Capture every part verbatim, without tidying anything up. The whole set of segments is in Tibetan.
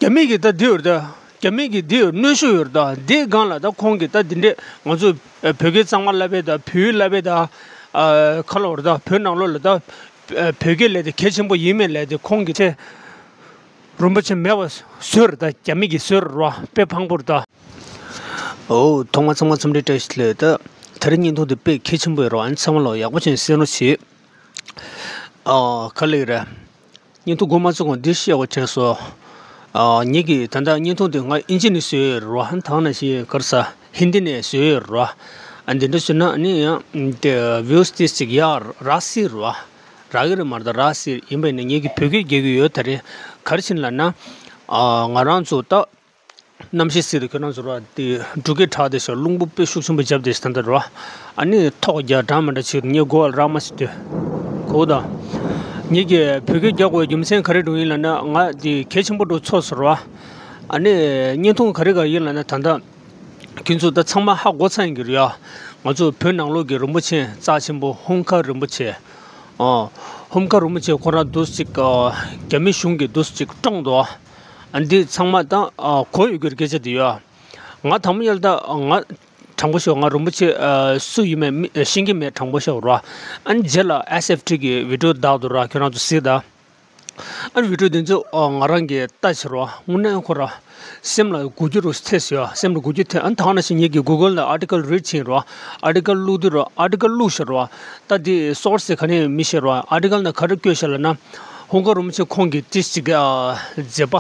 རྒྱ་མི་གི་ད་འདི་ཡོད་རེད་ད། རྒྱ་མི་གི་འདི་ཡོད་གནོན་ཤུགས་ཡོད་རེད་ད། འདིའི་སྒང་ལ་ད་ཁོང་གི་ད་འདི་འདྲས་ང་ཚོ་བོད་སྐད་གཙང་མ་བསླབ་པའི་ད་བོད་ཡིག་བསླབ་པའི་ད་ཁ་ལོ་རེད་ད། བོད་ནང་ལོགས་ལ་ད་བོད་སྐད་ལས་དེ་གལ་ཆེན་པོ་ཡིན་མིན་ལས་དེ་ཁོང་གི་ཚེ་རིན་པོ་ཆེ་མེད་པ་བཟོས་རེད་ད། རྒྱ་མི་གི་བཟོས་རེད་ར། དཔེ་ཕངས་པོ་རེད་ད། འོ། ཐོག་མ་ཚང་མ་འཚམས་འདྲི་བཀྲ་ཤིས་བདེ་ལེགས། ད་དེ་རིང་བརྙན་ཐུང་འདི་དཔེ་གལ་ཆེན་པོ་ཡོད་རེད་བ། ཨ་ནི་ཚང་མ་ལོ་ཡག་པོ་བྱས་གསན་རོགས་བྱེད། ཨ། ག་ལེར་རེད། བརྙན་ཐུང་འགོ་མ་ཚུགས་གོང་འདི་བཤད་དགོས་དྲན་སོང་། ཨ། ངེད་ཀྱིས་ད་ལྟ་བརྙན་ཐུང་འདི་ང་ཨིན་ཇི་ནས་བཟོས་ཡོད་རེད་བ། ད་ག་ནང་བཞིན་ག་རེ་ཟ། ཧིན་དི་ནས་བཟོས་ཡོད་རེད་བ། ཨ། འདི་འདྲ་བཟོས་ན་ཨ་ནི་ཡང་དེ་བིའུ་སི་དེ་ཅིག་ཡག་རག་སྲིད་རེད་བ། རག་གི་རེད་མ་རེད་ད། རག་སྲིད། ཡིན་པ་ཡིན་ན་ངེད་ཀྱིས་བོད་སྐད་རྒྱག་གི་ཡོད། ད་རེད། ག་རེ་བྱས་ནས་ལབ་ན། ཨ། ང་རང་ཚོ་ད་གནམ་གཤིས་བསིལ་དུས་ཁྱོད་རང་ཚོ་ར་དེ་འབྲུག་སྐད་གྲགས་བསྡད་ཤག་རླུང་བུ་དཔེ་ཤུགས་ཆེན་པོ་བརྒྱབ་བསྡད་ཤག་ད་ལྟ་ར། ཨ་ནི་ཐོག་རྒྱག་གྲང་མི་འདྲ་བྱེད་དུས་ངས་གོ་བ་རག་མ་སྲིད་དུས། གོ་ད། ངེད་ཀྱིས་བོད་སྐད་རྒྱག་དགོས་རྒྱུ་མཚན་ག་རེ་འདྲ་ཡིན་ལབ་ན། ང་དེ་གལ་ཆེན་པོ་འདྲ་ཚོར་སོང་ར། ཨ་ནི་བརྙན་ཐུང་ག་རེ་ག་ཡིན་ལབ་ན། ད་ལྟ་ཁྱོད་ཚོ་ད་ཚང་མ་ཧ་གོ་ཚར་ཡིན་གྱི་རེད་ཡ། ང་ཚོ་བོད་ནང་ལོགས་ཀྱི་རིན་པོ་ཆེ་རྩ་ཆེན་པོ་ཧུང་ཁ་རིན་པོ་ཆེ། ཨོ། ཧུང་ཁ་རིན་པོ་ཆེ་ཁོ་རང་འདུག་སེ་ཅིག་ཨ། རྒྱ་མི་གཞུང་གིས་འདུག་སེ་ཅིག་བཀྲོངས་འདུག་ཨ། འདི་ཚང་མ་ད་ཨ། གོ་ཡོད་ཀྱི་རེད། སྐད་ཆ་འདི་ཡོད། ང་དང་པོ་ཡལ་ད་ང་དྲང་པོ་ཤོད། ང་རིན་པོ་ཆེ་ཨ། སུ་ཡིན་མིན་མི་ཤེས་ཀྱི་མེད། དྲང་པོ་ཤོད་ར། ཨ་ནི་རྗེས་ལ་ཨེས་ཨེཕ་ཊི་གི་བི་ཌི་ཡོ་བདག་འདུག་ར། ཁྱོད་རང་ཚོ་གཟིགས་ད། ཨ་ནི་བི་ཌི་ཡོ་འདི་ཚོ་ཨ། ང་རང་གིས་ལྟ་བྱས་ར། དངོས་གནས་ཁོ་ར་སེམས་ལ་འགུལ་སྐྱོད་རུ་ཐེབས་སོང་ཡ། སེམས་ལ་འགུལ་སྐྱོད་ཐེབས། ཨ་ནི་ད་ག་ནང་བཞིན་ངེད་ཀྱིས་གུ་གལ་ལ་ཨར་ཊི་ཀལ་རིཌ་བྱས་ར། ཨར་ཊི་ཀལ་བླུགས་དུས་ར། ཨར་ཊི་ཀལ་བླུགས་ཤག་ར། ད་འདི་སོར་སི་ག་ནས་མི་ཤེས་ར། ཨར་ཊི་ཀལ་ནང་ག་རེ་བཀོད་ཤག་ལབ་ན། ཧུང་ཁ་རིན་པོ་ཆེ་ཁོང་གི་ཏིས་ཅིག་ཨ། མཛད་པ་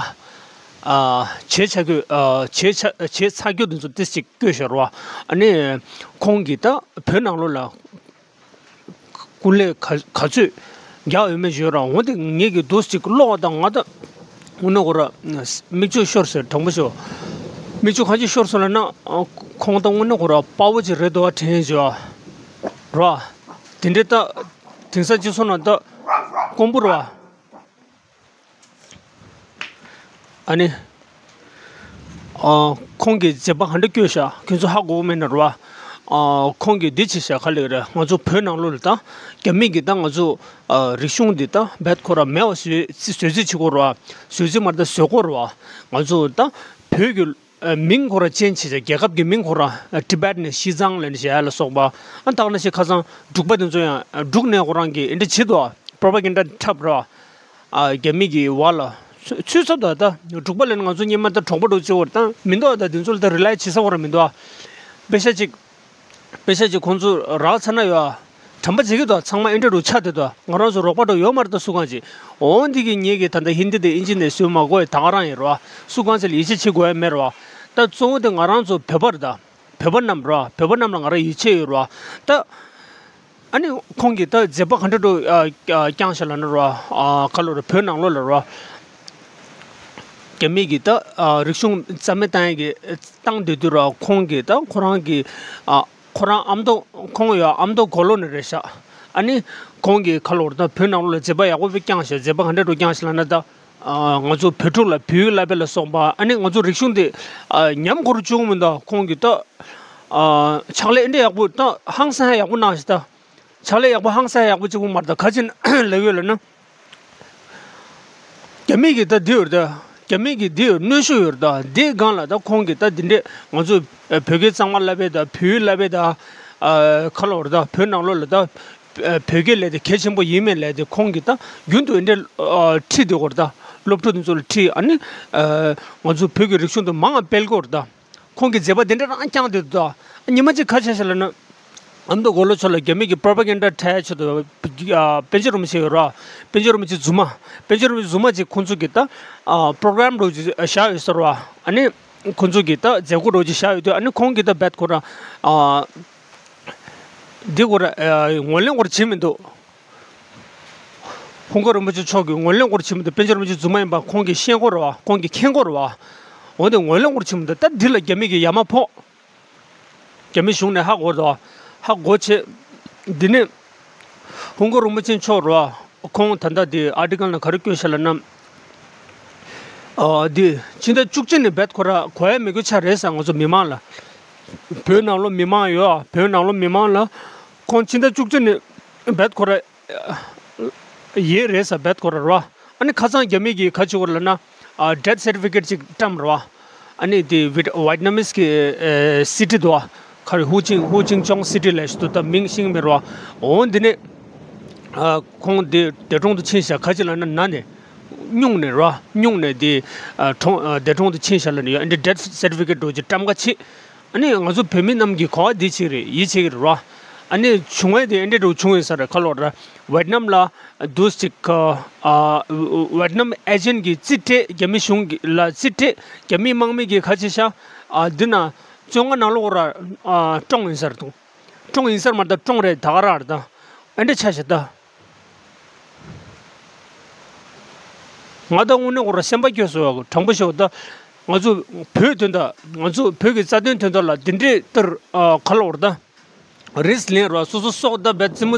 ཨ། བྱས་ཚར་རྒྱུ་ཨ། བྱས་ཚར་བྱས་ཚར་རྒྱུ་འདི་ཚོ་ཏིས་ཅིག་བཀོད་ཤག་ར། ཨ་ནི་ཁོང་གིས་ད་བོད་ནང་ལོགས་ལ་སྐུ་ལས་ག་ག་ཚོད་རྒྱག་ཡོད་མེད་བརྗོད་ར། འོ་དེ་ངེད་ཀྱིས་འདུག་སེ་ཅིག་ཀློག་དང་། ང་ད་དངོས་གནས་ཁོ་ར་མིག་ཆུ་ཤོར་སོང་། དྲང་པོ་ཤོད། མིག་ཆུ་ག་ཅི་ཤོར་སོང་ལབ་ན། ཁོང་ད་དངོས་གནས་ཁོ་ར་དཔའ་བོ་ཅིག་རེད་འདུག་བ། དྲན་བྱུང་ར། དེ་འདྲའི་ད་དེང་སང་སྤྱི་ཚོགས་ནང་ད་དཀོན་པོ་ར། ཨ་ནི། ཨ། ཁོང་གིས་མཛད་པ་ག་འདྲ་བཀོད་ཤག་ཁྱོད་ཚོ་ཧ་གོ་གི་མེད་ན་ར། ཨ། ཁོང་གིས་འདི་བྱས་ཤག་ག་ལེར་ར། ང་ཚོ་བོད་ནང་ལོགས་ལ་ད་རྒྱ་མི་གིས་ད་ང་ཚོ་ཨ། རིག་གཞུང་འདི་ད་རྦད་ཁོ་ར་མེད་པ་བཟོས་བཟོས་རྩིས་བྱེད་ཀྱི་ཡོད་ར། བཟོས་རྩིས་མ་རེད་ད། བཟོ་གི་ཡོད་ར། ང་ཚོ་ད་བོད་ཀྱི་ཨ། མིང་ཁོ་ར་ཅེན་ཇི་བྱས། རྒྱལ་ཁབ་ཀྱི་མིང་ཁོ་ར་ཨ། ཊི་བེཊ་ནས་ཤི་ཛང་ལབ་ནས་བྱས་ལ་སོགས་པ། ཨ། ད་ག་ནང་བཞིན་ཁ་སང་འབྲུག་པ་དེ་ཚོ་ཡང་འབྲུག་ནས་ཁོ་རང་གིས་འདི་འདྲ་བྱེད་འདུག་པོ་རོ་པ་གན་ཌ་འཁྲབ་ར། ཨ། རྒྱ་མི་གི་བར་ལ་ཚུད་ཚུད་ཚར་འདུག་ད་འབྲུག་པ་ལབ་ན་ང་ཚོ་སྔོན་མ་ད་གྲོགས་པོ་འདྲ་བོ་ཅིག་ཡོད་རེད། ད་མི་འདུག་ད་དེ་ཚོ་ལ་ད་རི་ལའི་བྱེད་ས་ཁོ་ར་མི་འདུག་དཔེ་ཆ་གཅིག་དཔེ་ཆ་གཅིག་ཁོང་ཚོ་རག་ཚར་ན་ཡ། དྲན་པ་བརྗེད་ཀྱི་འདུག་ཚང་མ་ཨེ་འདྲ་རུ་ཆགས་བསྡད་འདུག་ང་རང་ཚོ་རོགས་པ་འདྲ་བོ་ཡོད་མ་རེད་ད། སུ་གང་ཅིག་འོ་འདི་གི་ངེད་ཀྱིས་ད་ལྟ་ཧིན་དི་དེ་ཨིན་ཇི་ནས་བཟོས་མ་དགོས་ཡ། ད་ག་རང་ཡིན་ར། སུ་གང་ཅིག་ལ་ཡིད་ཆེས་བྱེད་དགོས་ཡ་མེད་ར། ད་གཙོ་བོ་དེ་ང་རང་ཚོ་བོད་པ་རེད་ད། བོད་པ་རྣམས་ར། བོད་པ་རྣམས་ལ་ང་རང་ཡིད་ཆེས་ཡོད་ར། ད། ཨ་ནི་ཁོང་གིས་ད་མཛད་པ་ག་འདྲ་འདྲ་ཨ་ཨ་བསྐྱངས་ཤག་ལབ་ན་ར། ཨ་ག་ལོ་ར། བོད་ནང་ལོགས་ལ་ར། རྒྱ་མི་གིས་ད་ཨ་རིག་གཞུང་རྩ་མེད་བཏང་ཡག་གི་བཏང་སྡོད་དུས་ར། ཁོང་གིས་ད་ཁོ་རང་གི་ཨ་ཁོ་རང་ཨ་མདོ། ཁོང་ཡ་ཨ་མདོ་མགོ་ལོག་ནས་རེད་ཤག་ཨ་ནི་ཁོང་གིས་ག་ལོ་ར་ད་བོད་ནང་ལོགས་ལ་མཛད་པ་ཡག་པོ་དཔེ་བསྐྱངས་ཤག་མཛད་པ་ག་འདྲ་འདྲ་བསྐྱངས་ཤག་ལབ་ན། ད་ཨ་ང་ཚོ་བོད་ཕྲུག་ལ་བོད་ཡིག་བསླབ་པ་ལ་སོགས་པ། ཨ་ནི་ང་ཚོ་རིག་གཞུང་དེ་ཨ་ཉམས་དགོས་རྒྱུ་བྱུང་མི་འདུག་ཁོང་གིས་ད་ཨ་ཕྱག་ལས་འདི་ཡག་པོ། ད་ཧང་སང་ཡག་པོ་གནང་ཤག་ད་ཕྱག་ལས་ཡག་པོ་ཧང་སང་ཡག་པོ་གཅིག་པུ་མ་རེད། ད་ག་ཅི་ལབ་ཡོད་ལབ་ན། རྒྱ་མི་གིས་ད་འདི་ཡོད་རེད་ད། རྒྱ་མི་གིས་འདི་ཡོད་གནོན་ཤུགས་ཡོད་རེད་ད། འདིའི་སྒང་ལ་ད་ཁོང་གིས་ད་འདི་འདྲས་ང་ཚོ་བོད་སྐད་གཙང་མ་བསླབ་པའི་ད། བོད་ཡིག་བསླབ་པའི་ད། ཨ་ག་ལབ་རེད་ད། བོད་ནང་ལོགས་ལ་ད། ཨ་བོད་སྐད་ལས་དེ་གལ་ཆེན་པོ་ཡིན་མིན་ལས་དེ་ཁོང་གིས་ད་རྒྱུན་དུ་འདི་འདྲས་ཨ་ཁྲིད་བསྡད་ཡོད་རེད་ད། སློབ་ཕྲུག་དེ་ཚོ་ལ་ཁྲིད། ཨ་ནི་ཨ་ང་ཚོ་བོད་ཀྱི་རིག་གཞུང་དེ་མང་ང་སྤེལ་གྱི་ཡོད་རེད་ད། ཁོང་གིས་མཛད་པ་དེ་འདྲ་རང་བསྐྱངས་བསྡད་འདུག་ད་ཉི་མ་གཅིག་ག་བྱས་ཤག་ལབ་ན། ཨ་མདོ་མགོ་ལོག་ཕྱོགས་ལ་རྒྱ་མི་གི་པོ་རོ་པ་གན་ཌ་འཁྲབ་ཡག་ཆེད་དུ་ཨ་པཎ་ཆེན་རིན་པོ་ཆེ་ཡོད་ར། པཎ་ཆེན་རིན་པོ་ཆེ་རྫུན་མ། པཎ་ཆེན་རིན་པོ་ཆེ་རྫུན་མ་ཅིག་ཁོང་ཚོ་གིས་ད་ཨ་པོ་རོ་གྷ་རམ་འདྲ་བོ་ཅིག་བཞག་ཡོད་ས་རེད་བ། ཨ་ནི་ཁོང་ཚོ་གིས་ད་མཛད་སྒོ་འདྲ་བོ་ཅིག་བཞག་ཡོད་དུས། ཨ་ནི་ཁོང་གིས་ད་རྦད་ཁོ་རང་ཨ་འདི་ཁོ་རང་ཨ་ངོས་ལེན་ཁོ་རང་བྱེད་མི་འདུག་ཧུང་ཀ་རིན་པོ་ཆེ་མཆོག་གིས་ངོས་ལེན་སྐོར་བྱེད་མི་འདུག་པཎ་ཆེན་རིན་པོ་ཆེ་རྫུན་མ་ཡིན་པ་ཁོང་གིས་ཤེས་ཀྱི་ཡོད་རེད་བ། ཁོང་གིས་མཁྱེན་གྱི་ཡོད་རེད་བ། འོན་ཏེ་ངོས་ལེན་སྐོར་བྱེད་མི་འདུག་ད་འདི་ལ་རྒྱ་མི་གིས་ཡ་མ་ཕོག་རྒྱ་མི་གཞུང་ནས་ཧ་གོ་རེད་བ། ཧ་གོ་བྱས། འདི་ནས་ཧུང་ཀ་རིན་པོ་ཆེ་མཆོག་རེད་བ། ཁོང་ད་ལྟ་འདི་ཨར་ཊི་ཀལ་ནང་ག་རེ་བཀོད་ཤག་ལབ་ན། ཨ་འདི་ཕྱི་ཟླ་བཅུ་གཅིག་ནས་རྦད་ཁོ་རང་གོ་ཡ་མེད་དགོས་ཆགས་རེད་ཟེར། ང་ཚོ་མི་མང་ལ། བོད་ནང་ལོགས་མི་མང་ཡོད་ཨ། བོད་ནང་ལོགས་མི་མང་ལ། ཁོང་ཕྱི་ཟླ་བཅུ་གཅིག་ནས་རྦད་ཁོ་རང་ཡོད་རེད་ཟེར། རྦད་ཁོ་རང་རེད་བ། ཨ་ནི་ཁ་སང་རྒྱ་མི་གིས་ག་རེ་བྱེད་ཀྱི་ཡོད་རེད་ལབ་ན། ཨ་death certificate ཅིག་བཀྲམ་རེད་བ། ཨ་ནི་དེ་ཝི་ཝེཊ་ནམ་མིས་གི་ཨེ་སི་ཊི་འདུག་བ། ག་རེ་ཧུ་ཅིང་ཧུ་ཅིང་ཅོང་སི་ཊི་ལབ་ཞིག་འདུག་ད་མིང་ཤེས་ཀྱི་མེད་རེད་བ། འོ་འདི་ནས་ཨ་ཁོང་དེ་འདས་གྲོངས་དུ་ཕྱིན་ཤག་ག་ཅི་ལབ་ན་ན་ནས་སྨྱུང་ནས་རེད་བ། སྨྱུང་ནས་དེ་ཨ་གྲོངས་ཨ་འདས་གྲོངས་དུ་ཕྱིན་ཤག་ལབ་ནས་ཡོད། ཨ་འདི་death certificate འདྲ་བོ་ཅིག་བཀྲམ་ག་ཕྱིན། ཨ་ནི་ང་ཚོ་བོད་མི་རྣམས་ཀྱིས་གོ་བ་འདི་བྱེད་ཀྱི་རེད། ཡིད་ཆེས་ཀྱི་རེད་བ། ཨ་ནི་བྱུང་བ་དེ་ཨེ་འདྲ་འདྲ་བོ་བྱུང་ཡོད་ས་རེད། ག་ལབ་ར། ཝེཊ་ནམ་ལ་འདུག་ཅིག་ཨ་ཝེཊ་ནམ་ཨེ་ཇེན་གྱིས་རྩིས་སྤྲད། རྒྱ་མི་གཞུང་གི་ལ་རྩིས་སྤྲད། རྒྱ་མི་དམག་མི་གིས་ག་བྱས་ཤག་ཨ་འདི་ན་བཙོན་ཁང་ནང་ལོགས་ར་ཨ་བཀྲོངས་ཡིན་ས་རེད་འདུག་བཀྲོངས་ཡིན་ས་རེད་མ་རེད་ད། བཀྲོངས་རེད། ད་ག་རང་རེད་ད། ཨེ་འདྲ་ཆགས་ཤག་ད། ང་ད་དངོས་གནས་ཁོ་རང་སེམས་པ་སྐྱོ་སོང་། དྲང་པོ་ཤོད་ད། ང་ཚོ་བོད་དོན་དག་ང་ཚོ་བོད་ཀྱི་རྩ་དོན་དོན་དག་ལ་འདི་འདྲའི་ལྟར་ཨ་ག་ལབ་ར་ད། རིས་ལེན་ར་སོ་སོ་སྲོག་ད་བེད་རྩེད་མོ་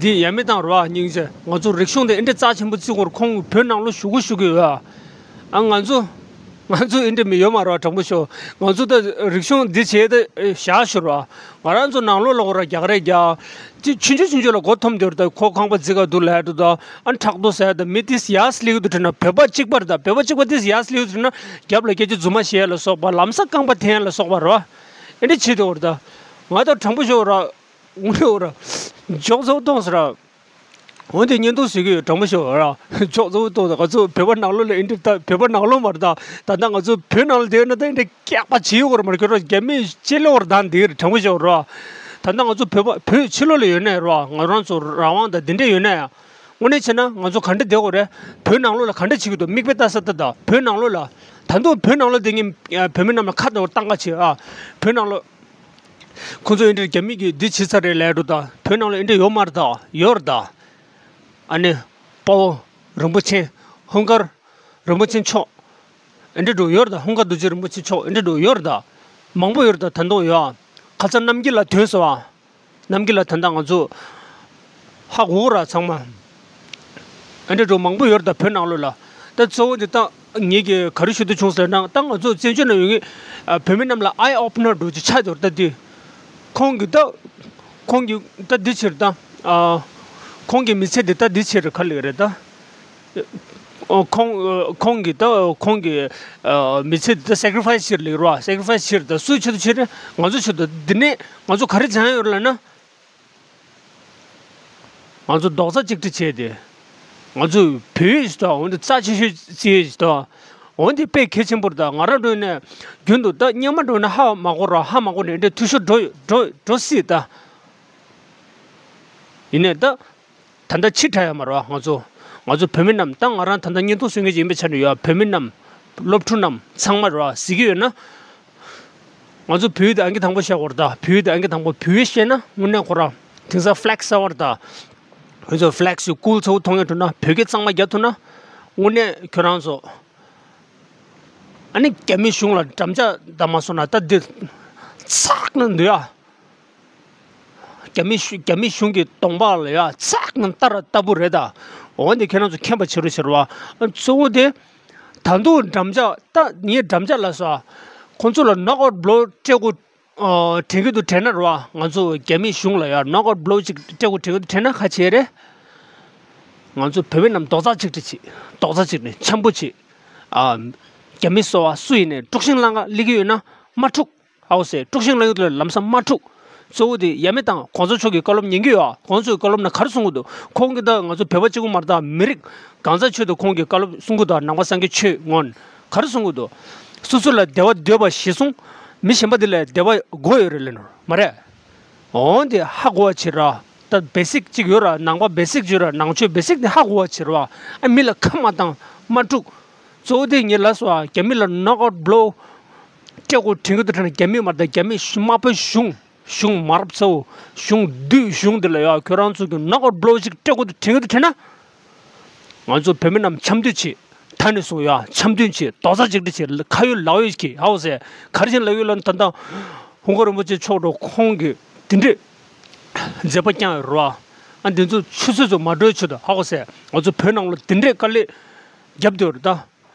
འདི་ཡ་མེད་བཏང་ར་སྙིང་རྗེ། ང་ཚོ་རིག་གཞུང་འདི་ཨེ་འདྲ་རྩ་ཆེན་པོ་བརྩི་དགོས་ར། ཁོང་བོད་ནང་ལོགས་བཞུགས་གི་བཞུགས་གི་ཡོད་ཨ། ཨ་ང་ཚོ་ང་ཚོ་ཨེ་འདྲ་མི་ཡོད་མ་ར། དྲང་པོ་ཤོད། ང་ཚོ་ད་རིག་གཞུང་འདི་བྱས་ད་བཞག་ཤོར་བ། ང་རང་ཚོ་ནང་ལོགས་ལ་ཁོ་ར་རྒྱག་རེས་རྒྱག་ཅི་ཆུང་ཆུང་ཆུང་ཆུང་ལ་མགོ་འཐོམས་དེ་རུ་ད་ཁོ་ཁང་པ་རྫིག་ག་འདུག་ལབ་འགྲོ་ད། ཨ་ཕྲག་དོག་ཟ་ཡ་ད་མི་ཏིས་ཡ་སླེབས་ཀྱི་འདུག་དྲན་ན་བོད་པ་གཅིག་པ་རེད་ད། བོད་པ་གཅིག་པ་ཏིས་ཡ་སླེབས་ཀྱི་འདུག་དྲན་ན་རྒྱབ་ལ་སྐད་ཆ་རྫུན་མ་བཤད་ཡ་ལ་སོགས་པ་ལམ་སང་རྐང་པ་འཐེན་ཡ་ལ་སོགས་པ་རེད་བ། ཨེ་འདྲ་བྱེད་དེ་འོ་རེད་ད། ང་ད་དྲང་པོ་ཤོད་ར། དངོས་ཡོད་ར། འཇོག་ཚ་བོ་གཏོང་ཟེར་ར། འོན་ཏེ་བརྙན་ཐུང་བཟོ་གི་ཡོད། དྲང་པོ་ཤོད་ར། འཇོག་ཚ་བོ་གཏོང་ཟེར། ང་ཚོ་བོད་པ་ནང་ལོགས་ལ་ཨེ་འདྲ་ད། བོད་པ་ནང་ལོགས་མ་རེད་ད། ད་ལྟ་ང་ཚོ་བོད་ནང་ལ་བསྡད་ཡོད་ན་ད་ཨེ་འདྲ་སྐྱག་པ་བྱེད་ཡོད་ར་མ་རེད། ཁྱོད་རང་རྒྱ་མི་ཕྱི་ལོགས་ར་ད་འདི་རེད། དྲང་པོ་ཤོད་ར། ད་ལྟ་ང་ཚོ་བོད་པ་བོད་ཕྱི་ལོགས་ལ་ཡོད་ན་ར། ང་རང་ཚོ་རང་དབང་དང་འདི་འདྲ་ཡོད་ན་ཡང་། དངོས་གནས་བྱས་ན་ང་ཚོ་ག་འདྲ་བསྡད་དགོས་རེད། བོད་ནང་ལོགས་ལ་ག་འདྲ་བྱེད་ཀྱི་འདུག་མིག་དཔེ་ལྟ་ས་ལྟ་ད། བོད་ནང་ལོགས་ལ་ད་དུང་བོད་ནང་ལོགས་བསྡད་མཁན་བོད་མི་རྣམས་ལ་ཁ་འདྲ་བོ་གཏང་ག་བྱེད་ཨ། བོད་ནང་ལོགས། ཁོང་ཚོ་ཨེ་འདྲ་རྒྱ་མི་གིས་འདི་བྱེད་ཚར་རེད་ལབ་འགྲོ་ད། བོད་ནང་ལ་ཨེ་འདྲ་ཡོད་མ་རེད་ད། ཡོད་རེད་ད། ཨ་ནི་དཔའ་བོ་རིན་པོ་ཆེ་ཧུང་དཀར་རིན་པོ་ཆེ་མཆོག་ཨེ་འདྲ་འགྲོ་ཡོད་རེད་ད། ཧུང་དཀར་རྡོ་རྗེ་རིན་པོ་ཆེ་མཆོག་ཨེ་འདྲ་འགྲོ་ཡོད་རེད་ད། མང་པོ་ཡོད་རེད་ད། ད་དུང་ཡོད་ཨ། ཁ་སང་གནམ་དཀྱིལ་ལ་ཐོན་སོང་ཨ། གནམ་དཀྱིལ་ལ་ད་ལྟ་ང་ཚོ་ཧ་གོ་གི་ར་ཚང་མ། ཨ་འདྲ་འགྲོ་མང་པོ་ཡོད་རེད་ད་བོད་ནང་ལོགས་ལ། ད་གཙོ་བོ་འདི་ད་ངེད་ཀྱིས་ག་རེ་ཞུ་འདོད་བྱུང་ཟེར་ན། ད་ང་ཚོ་བཙན་བྱོལ་ནང་ཡོད་མཁན་བོད་མི་རྣམས་ལ་eye opener འདྲ་ཅིག་ཆགས་འདུག་ད་འདི་ཁོང་གིས་ད་ཁོང་གིས་ད་འདི་ཕྱིར་ད་ཁོང་གི་མི་ཚེ་འདི་ད་འདི་ཕྱིར་ག་ལེགས་རེད་ད། ཨོ་ཁོང་ཨོ་ཁོང་གིས་ད་ཁོང་གི་ཨ་མི་ཚེ་འདི་ད་སེག་རི་ཕའི་སི་བྱེད་ལེགས་རོ། སེག་རི་ཕའི་སི་བྱེད་ད་སུའི་ཆེད་དུ་བྱེད་རེད། ང་ཚོ་ཆེད་དུ། འདི་ནས་ང་ཚོ་ག་རེ་སྦྱང་ཡོད་ལབ་ན། ང་ཚོ་རྡོག་རྩ་གཅིག་སྒྲིལ་བྱས་ཏེ། ང་ཚོ་བོད་ཡིག་ཞིག་དང་འོན་ཏེ་རྩ་ཆེ་ཤོས་རྩིས་ཡིག་ཞིག་དང་། འོན་ཏེ་དཔེ་གལ་ཆེན་པོ་རེད་ད། ང་རང་འགྲོ་ནས་རྒྱུན་དུ་ད་སྙན་མ་འགྲོ་ན་ཧ་མ་གོ་ར། ཧ་མ་གོ་ནས་འདྲ་འཐུས་ཤོར་འགྲོ་འགྲོ་འགྲོ་སྲིད་ད། ཡིན་ནས་ད། ད་ལྟ་ཕྱི་དྲགས་ཡོད་མ་རེད་བ། ང་ཚོ་ང་ཚོ་བོད་མི་རྣམས། ད་ང་རང་ད་ལྟ་བརྙན་ཐུང་བཟོ་མཁན་ཅིག་ཡིན་པའི་ཆ་ནས་ཡོད། བོད་མི་རྣམས། སློབ་ཕྲུག་རྣམས་ཚང་མ་རེད་བ། གཟིགས་ཀྱི་ཡོད་ན། ང་ཚོ་བོད་ཡིག་དེ་ཨང་ཀི་དང་པོ་བཤད་དགོས་རེད་ད། བོད་ཡིག་དེ་ཨང་ཀི་དང་པོ། བོད་ཡིག་བཤད་ན་དངོས་གནས་ཁོ་རང་དེང་སང་ཕི་ལེག་སི་ཟེར་བ་རེད་ད། ང་ཚོ་ཕི་ལེག་སི་ཀུལ་ཚ་བོ་མཐོང་ཡ་ཐུབ་ན། བོད་སྐད་གཙང་མ་རྒྱག་ཐུབ་ན། དངོས་གནས་ཁྱོད་རང་ཚོ། ཨ་ནི་རྒྱ་མི་གཞུང་ལ་འགྲམ་ལྕག་བསྡམས་མ་སོང་ན་ད་འདི་ཚགས་ན་འདུག་ཡ། རྒྱ་མི་གཞུ་རྒྱ་མི་གཞུང་གི་གདོང་པ་ལ་ཡ་ཚགས་ན་ལྟ་ར་ལྟ་བུ་རེད་ད། འོན་ཏེ་ཁྱེད་རང་ཚོ་མཁྱེན་པ་བྱེད་རོགས་བྱེད་རོགས་ཨ། གཙོ་བོ་དེ་ད་དུང་འགྲམ་ལྕག་ད་ངས་འགྲམ་ལྕག་ལ་སོ། ཁོང་ཚོ་ལ་ནོག་ཨའུཊ་བློ་སྤྲད་དགོས་ཨ་དྲན་གྱི་འདུག་དྲན་ན་རེད་བ། ང་ཚོ་རྒྱ་མི་གཞུང་ལ་ཡ་ནོག་ཨའུཊ་བློ་ཅིག་སྤྲད་དགོས་དྲན་གྱི་འདུག་དྲན་ན་ཁ་ཆེ་རེད། ང་ཚོ་བོད་མི་རྣམས་རྡོག་རྩ་གཅིག་སྒྲིལ་བྱེད། རྡོག་རྩ་གཅིག་སྒྲིལ་འཆམ་པོ་བྱེད། ཨ་རྒྱ་མི་སོ་བ་སུ་ཡིན་ནའི་དཀྲུག་ཤིང་བསླང་ག་སླེབས་ཀྱི་ཡོད་ན་མ་དཀྲུག་ཧའོ་སེ། དཀྲུག་ཤིང་ལབ་ཡོད་དུས་ལམ་སང་མ་དཀྲུག་གཙོ་བོ་དེ་ཡ་མེད་བཏང་། གོང་ས་མཆོག་གི་བཀའ་སློབ་ཉན་གྱི་ཡོད་ཨ། གོང་ས་མཆོག་གི་བཀའ་སློབ་ནང་ག་རེ་གསུང་གི་འདུག་ཁོང་གིས་ད་ང་ཚོ་བོད་པ་གཅིག་པུ་མ་རེད་ད། མི་རིགས་གང་ཟག་ཆོས་དང་ཁོང་གི་བཀའ་སློབ་གསུང་གི་འདུག་ནང་པ་སངས་རྒྱས་ཆོས་མངོན། ག་རེ་གསུང་གི་འདུག་སོ་སོ་ལ་བདེ་བ་འདོད་པ་གཞིར་བཟུང་། མི་གཞན་པ་དེ་ལ་བདེ་བ་དགོས་ཡོད་རེད་ལབ་ནོ་མ་རེད། འོན་ཏེ་ཧ་གོ་བ་བྱེད་ར། ད་བེ་སིག་ཅིག་ཡོད་ར། ནང་པ་བེ་སིག་ཅིག་ཡོད་ར། ནང་ཆོས་བེ་སིག་དེ་ཧ་གོ་བ་བྱེད་ར། ཨ་མི་ལ་ཁ་མ་བཏང་མ་དཀྲུག་གཙོ་བོ་དེ་ངས་ལབ་སོང་ཨ། རྒྱ་མི་ལ་ནོག་ཨའུཊ་བློ་སྤྲད་དགོས་དྲན་གྱི་འདུག་དྲན་ན། རྒྱ་མི་མ་རེད་ད། རྒྱ་མི་དམར་པོའི་གཞུང་། གཞུང་མ་རབས་ཚ་བོ། གཞུང་བདུད་གཞུང་འདི་ལ་ཡ་ཁྱོད་རང་ཚོ་གི་ནོག་ཨའུཊ་བློ་ཅིག་སྤྲད་དགོས་འདུག་དྲན་གྱི་འདུག་དྲན་ན། ང་ཚོ་བོད་མི་རྣམས་འཆམ་མཐུན་བྱེད། ད་ནས་བཟུང་ཡ་འཆམ་མཐུན་བྱེད། རྡོག་རྩ་གཅིག་སྒྲིལ་བྱེད། ཁ་ཡོད་ལག་ཡོད་ཀྱིས་ཧའོ་ཟེར། ག་རེ་བྱས་ལབ་ཡོད་ལབ་ན། ད་ལྟ་ཧུང་ཀར་རིན་པོ་ཆེ་མཆོག་འགྲོ་ཁོང་གིས་དེ་འདྲས་མཛད་པ་བསྐྱངས་ཡོད་རེད་བ། ཨ་འདི་ཚོ་ཆུ་ཚོད་ཚོ་མ་འགྲོའི་ཆེད་དུ་ཧའོ་ཟེར། ང་ཚོ་བོད་ནང་ལ་དེ་འདྲས་དཀའ་ལས་རྒྱབ་བསྡད་ཡོད་རེད་ད།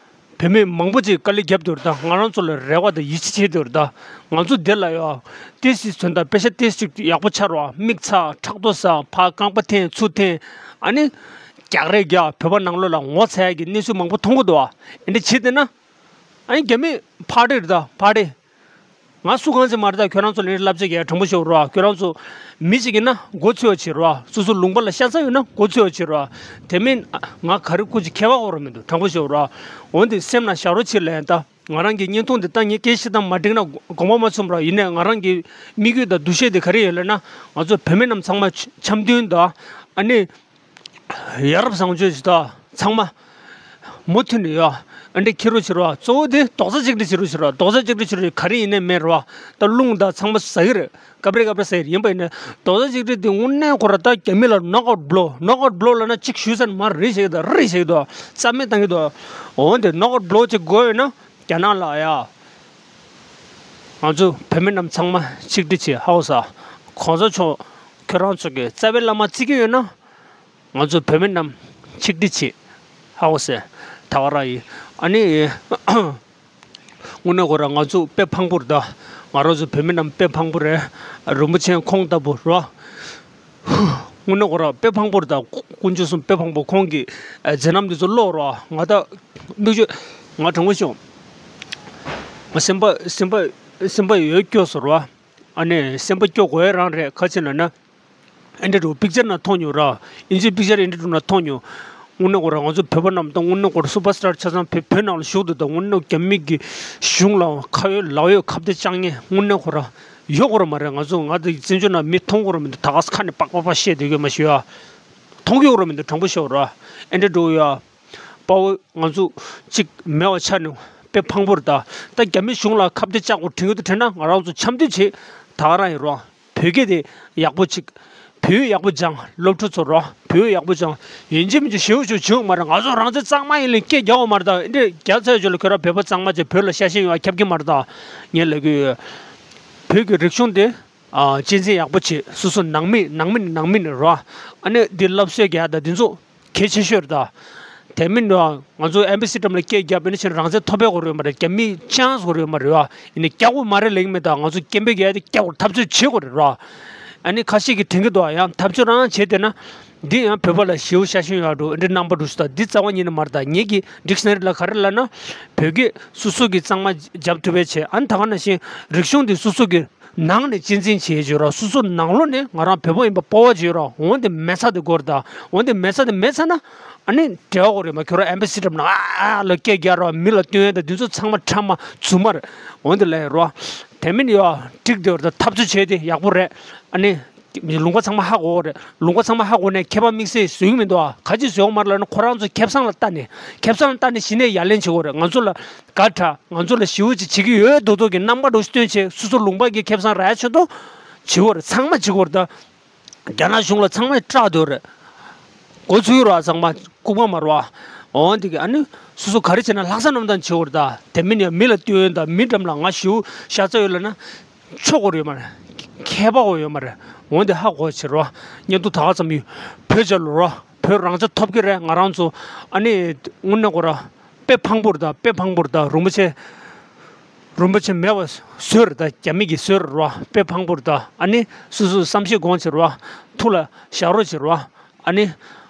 བོད་མི་མང་པོ་ཅིག་དཀའ་ལས་རྒྱབ་བསྡད་ཡོད་རེད་ད། ང་རང་ཚོ་ལ་རེ་བ་དང་ཡིད་ཆེས་བྱེད་བསྡད་ཡོད་རེད་ད། ང་ཚོ་འདི་ལ་ཡ་ཏོག་ཙམ་བཟོ་ད། པེ་ཤ་ཏོག་ཙམ་ཅིག་ཡག་པོ་ཆགས་རོགས། མིག་ཚ། ཕྲག་དོག་ཟ། ཕར་རྐང་པ་འཐེན་ཚུར་འཐེན། ཨ་ནི། རྒྱག་རེས་རྒྱག་བོད་པ་ནང་ལོགས་ལ་ངོ་ཚ་ཡག་གི་གནས་ཚུལ་མང་པོ་མཐོང་གི་འདུག་ཨ། ཨེ་འདྲ་བྱེད་བསྡད་ན། ཨ་ནི་རྒྱ་མི་ཕར་འདྲེ་རེད་ད་ཕར་འདྲེ། ང་སུ་གང་ཟེར་མ་རེད་ད། ཁྱོད་རང་ཚོ་ལ་ནི་བསླབ་བྱ་རྒྱག་དྲང་པོ་ཤོད་རོགས། ཁྱོད་རང་ཚོ་མི་གཅིག་ཡིན་ན་མགོ་ཚོས་པ་བྱེད་རོགས། སོ་སོ་ལུང་པ་ལ་ཤ་ཚ་ཡོད་ན་མགོ་ཚོས་པ་བྱེད་རོགས། དེ་མིན་ང་ག་རེ་ཁུ་ཅིག་ཁྱད་པར་འོག་ར་མི་འདུག་དྲང་པོ་ཤོད་རོགས། འོན་ཏེ་སེམས་ན་བཞག་རོགས་བྱེད་ལ་ཡིན་ད། ང་རང་གི་བརྙན་ཐུང་འདི་ད་ངས་སྐད་བཤད་སྟངས་མ་འགྲིག་ན་དགོངས་པ་མ་ཚོམ་རོགས། ཡིན་ནའི་ང་རང་གི་དམིགས་ཡུལ་དང་འདུ་ཤེས་དེ་ག་རེ་ཡོད་ལབ་ན། ང་ཚོ་བོད་མི་རྣམས་ཚང་མ་འཆམ་མཐུན་དང་ཨ་ནི། ཡ་རབས་བཟང་སྤྱོད་ཅིག་དང་ཚང་མ་མུ་མཐུད་ནས་ཡོད། ཨ་འདྲ་འཁྱེར་རོགས་བྱེད་རོགས། གཙོ་བོ་དེ་རྡོག་རྩ་གཅིག་སྒྲིལ་བྱེད་རོགས་བྱེད་རོགས། རྡོག་རྩ་གཅིག་སྒྲིལ་བྱེད་རོགས། ག་རེ་ཡིན་ནའི་མེད་རོགས། ད་རླུང་དང་ཚང་མ་ཟ་གི་རེད། སྐབས་རེ་སྐབས་རེ་ཟ་གི་རེད། ཡིན་པ་ཡིན་ནའི་རྡོག་རྩ་གཅིག་སྒྲིལ་དེ་དངོས་གནས་ཁོ་ར་ད་རྒྱ་མི་ལ་ནོག་ཨའུཊ་བློ། ནོག་ཨའུཊ་བློ་ལབ་ན་གཅིག་ཞུས་ཚར་ནས་མར་རེད་བྱེད་ཀྱི་འདུག་རྩ་མེད་བཏང་གི་འདུག་འོན་ཏེ་ནོག་ཨའུཊ་བློ་གཅིག་དགོས་ཡོད་ན་རྒྱ་ནག་ལ་ཡ། ང་ཚོ་བོད་མི་རྣམས་ཚང་མ་གཅིག་སྒྲིལ་བྱེད། ཧའོ་ས། གོང་ས་མཆོག་ཁྱོད་རང་ཚོ་གི་རྩ་བའི་བླ་མ་བརྩི་གི་ཡོད་ན། ང་ཚོ་བོད་མི་རྣམས་ཆིག་སྒྲིལ་བྱེད། ཧའོ་ཟེར། ད་ག་རང་ཡིན། ཨ་ནི། དངོས་གནས་ཁོ་རང་ང་ཚོ་དཔེ་ཕངས་པོ་རེད་ད། ང་རང་ཚོ་བོད་མི་རྣམས་དཔེ་ཕངས་པོ་རེད། རིན་པོ་ཆེ་ཁོང་ལྟ་བུ་རོ། དངོས་གནས་ཁོ་རང་དཔེ་ཕངས་པོ་རེད་ད། དཀོན་མཆོག་གསུམ་དཔེ་ཕངས་པོ། ཁོང་གི་མཛད་རྣམ་འདི་ཚོ་ཀློག་རོགས། ང་ད་མིག་ཆུ་ང་དྲང་པོ་ཤོད། ང་སེམས་པ་སེམས་པ་སེམས་པ་ཡོད་སྐྱོ་སོང་རོ། ཨ་ནི་སེམས་པ་སྐྱོ་དགོས་རང་རེད། ག་ཅི་ལབ་ན། ཨེ་འདྲ་འདྲ་པོ་པིག་ཅར་ནང་མཐོང་མྱོང་ར། ཨིན་ཇིའི་པིག་ཅར་ཨེ་འདྲ་འདྲ་པོ་ནང་མཐོང་མྱོང་། དངོས་གནས་ཁོ་རང་ང་ཚོ་བོད་པ་རྣམས་དང་དངོས་གནས་ཁོ་རང་སུ་པར་སི་ཊར་ཆ་ཚང་བོད་བོད་ནང་ལ་བཞུགས་འདུག་ད་དངོས་གནས་རྒྱ་མི་གི་གཞུང་ལ་ཁ་ཡོད་ལག་ཡོད་ཁ་གཏད་བཅག་མཁན་དངོས་གནས་ཁོ་རང་ཡོད་དགོས་ར་མ་རེད། ང་ཚོ་ང་ཚོ་བཙན་བྱོལ་ནང་མི་མཐོང་གི་ཡོད་ར་མི་འདུག་ད་ག་ས་ཁ་ནས་པག་པག་པག་བཤད་བསྡད་ཀྱི་ཡོད་མ་ཤེས་ཡ། མཐོང་གི་ཡོད་ར་མི་འདུག་དྲང་པོ་ཤོད་ར། ཨེ་འདྲ་འདྲ་པོ་ཡ། དཔའ་བོ་ང་ཚོ་གཅིག་མེད་པ་ཆགས་ནས་དཔེ་ཕངས་པོ་རེད་ད། ད་རྒྱ་མི་གཞུང་ལ་ཁ་གཏད་བཅག་དགོས་དྲན་གྱི་འདུག་དྲན་ན་ང་རང་ཚོ་འཆམ་མཐུན་བྱེད། ད་ག་རང་ཡིན་རོགས། བོད་སྐད་དེ་ཡག་པོ་གཅིག་བོད་ཡིག་ཡག་པོ་སྦྱང་། སློབ་ཕྲུག་ཚོ་རོགས། བོད་ཡིག་ཡག་པོ་སྦྱང་། ཡིན་གཅིག་མིན་གཅིག་ཞེ་པོ་ཞེ་པོ་བྱེད་དགོས་མ་རེད། ང་ཚོ་རང་བཙན་གཙང་མ་ཡིན་ལ་སྐད་རྒྱག་དགོས་མ་རེད་ད། འདི་རྒྱག་ཚར་རྗེས་ལ་ཁྱོད་རང་བོད་པ་གཙང་མ་བྱས་བོད་ལ་ཤ་ཞེན་ཡོད་ཁྱབ་ཀྱི་མ་རེད་ད། ངས་ལབ་ཀྱི་ཡོད། བོད་ཀྱི་རིག་གཞུང་དེ་ཨ་གཅེས་འཛིན་ཡག་པོ་བྱེད། སོ་སོ་ནང་མི་ནང་མི་ནང་མི་ནས་རོགས། ཨ་ནི་འདི་སློབ་གསོ་རྒྱག་ད་འདི་ཚོ་གལ་ཆེ་ཤོས་རེད་ད། དེ་མིན་ང་ཚོ་ཨེམ་བྷ་སི་འགྲམ་ལ་སྐད་རྒྱབ་པ་ཡིན་ན་ཕྱིར་རང་བཙན་ཐོབ་པའི་སྐོར་ཡོད་མ་རེད། རྒྱ་མིའི་ཅང་སྐོར་ཡོད་མ་རེད་བ། ཡིན་ནའི་རྒྱག་དགོས་མ་རེད་ལབ་ཀྱི་མེད་ད། ང་ཚོ་སྐད་འབོད་རྒྱག་ཡ་དེ་རྒྱག་དགོས། འཐབ་རྩོད་བྱེད་དགོས་རེད་ར། ཨ་ནི་ཁ་ཤས་ཀྱིས་དྲན་གྱི་འདུག་ཡང་འཐབ་རྩོད་རང་བྱས་བསྡད་ན། འདི་ཡང་བོད་པ་ལ་ཞེ་པོ་ཤ་ཞེན་ཡོད་འགྲོ། འདི་རྣམ་པ་འདྲ་སུ་ད་འདི་རྩ་བ་ཉིད་ནས་མ་རེད་ད། ངེད་ཀྱི་ཌིག་ཤ་ན་རི་ལ་ག་རེ་ལབ་ན། བོད་སྐད་སོ་སོ་གི་གཙང་མ་རྒྱབ་ཐུབ་པའི་ཆེད། ཨ་ནི་ད་ག་ནང་བཞིན་རིག་གཞུང་འདི་སོ་སོ་གི་ནང་ནས་གཅེས་འཛིན་བྱེད་ཡས་ཡོད་ར། སོ་སོ་ནང་ལོགས་ནས་ང་རང་བོད་པ་ཡིན་པ་སྤོབས་པ་ཅིག་ཡོད་ར། འོན་ཏེ་མེད་ཚ་དེ་དགོས་རེད་ད། འོན་ཏེ་མེད་ཚ་དེ་མེད་ཚར་ན། ཨ་ནི་འབྲེལ་བ་དགོས་རེད་མ། ཁྱོད་རང་ཨེམ་བྷ་སི་འགྲམ་ན་ཨ་ཨ་ལ་སྐད་རྒྱག་ར། མི་ལ་སྟོན་ཡས་ད་འདི་ཚོ་ཚང་མ་ཕྲ་མ་རྫུན་མ་རེད། འོན་ཏེ་ལབ་ཡས་ར། དེ་མིན་ཡོད་འགྲིག་བསྡད་ཡོད་རེད་ད། འཐབ་རྩོད་བྱས་ཏེ་ཡག་པོ་རེད། ཨ་ནི་ལུང་པ་ཚང་མ་ཧ་གོ་གི་རེད། ལུང་པ་ཚང་མ་ཧ་གོ་ནས་ཁྱད་པར་དམིགས་བསལ་བཟོ་གི་མི་འདུག་ཨ། ག་ཅི་བཟོ་གི་མ་རེད་ལབ་ན། ཁོ་རང་ཚོ་ཁེ་བཟང་ལ་ལྟ་ནས་ཁེ་བཟང་ལ་ལྟ་ནས་གཞི་ནས་ཡ་ལན་བྱེད་དགོས་རེད། ང་ཚོ་ལ་དགའ་དྲགས། ང་ཚོ་ལ་ཞེ་པོ་ཅིག་བྱེད་ཀྱི་ཡོད་མདོག་མདོག་གི་རྣམ་པ་འདྲ་བོ་སྟོན་བྱས། སོ་སོ་ལུང་པ་གི་ཁེ་བཟང་རག་ཡ་ཆེད་དུ་བྱེད་དགོས་རེད། ཚང་མ་བྱེད་དགོས་རེད་ད། རྒྱ་ནག་གཞུང་ལ་ཚང་མས་སྐྲག་འདུག་རེད། མགོ་ཚོས་རོགས། ཚང་མ་ལྐུགས་པ་མ་རོགས། འོ་འདི་གི་ཨ་ནི་སོ་སོ་ག་རེ་བྱས་ན་ལྷག་བསམ་རྣམ་དག་བྱེད་དགོས་རེད་ད། དེ་མིན་ཡང་མི་ལ་སྟོན་ཡས་ད། མི་འགྲམ་ལ་ང་ཞེ་པོ་ཤ་ཚ་ཡོད་ལབ་ན་ཆོག་གི་ཡོད་མ་རེད། ཁྱད་པར་ཡོད་མ་རེད། འོ་འདི་ཧ་གོ་བྱེད་རོགས། བརྙན་ཐུང་ད་ག་ཙམ་ཡིན། བོད་རྒྱལ་ལོ་རོགས། བོད་རང་ཆ་ཐོབ་ཀྱི་རེད། ང་རང་ཚོ་ཨ་ནི་དངོས་གནས་ཁོ་ར་དཔེ་ཕངས་པོ་རེད་ད། དཔེ་ཕངས་པོ་རེད་ད། རིན་པོ་ཆེ་རིན་པོ་ཆེ་མེད་པ་བཟོས་རེད་ད། རྒྱ་མི་གིས་བཟོས་རེད་རོ། དཔེ་ཕངས་པོ་རེད་ད། ཨ་ནི་སོ་སོས་བསམ་ཤེས་དགོངས་བྱེད་རོ། ཐུགས་ལ་བཞག་རོགས་བྱེད་རོ། ཨ་ནི་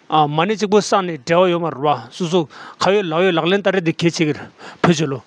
ཨ་མ་ཎི་གཅིག་པོ་བསགས་ནས་འབྲེལ་བ་ཡོད་མ་རེད་རོ། སོ་སོ་ཁ་ཡོད་ལག་ཡོད་ལག་ལེན་བསྟར་རེས་དེ་གལ་ཆེ་གི་རེད། བོད་རྒྱལ་ལོ།